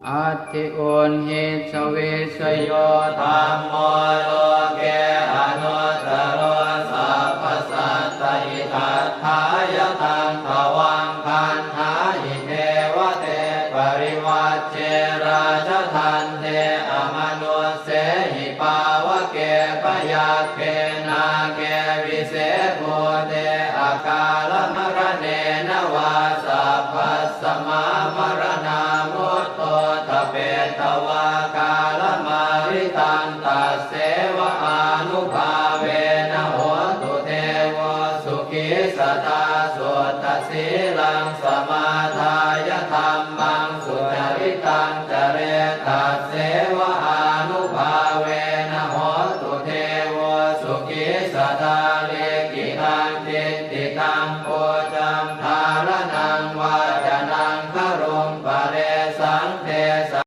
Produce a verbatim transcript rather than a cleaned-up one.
atthi uṇhissa vijayo dhammo loke anuttaro sabbasattahitatthāya taṃ tvaṃ gaṇhāhi devate parivajje rājadaṇḍe amanussehi pāvake byagghe nāge vise bhūte akālamaraṇena vā sabbasmā maraṇā mutto ṭhapetvā kālamāritaṃ tasseva ānubhāvena hotu devo sukhī sadā. Suddhasīlaṃ samādāya dhammaṃ sucaritaṃ care tasseva ānubhāvena hotu devo sukhī sadā. Likkhitaṃ cintitaṃ pūjaṃ dhāraṇaṃ vācanaṃ garuṃ paresaṃ tesaṃ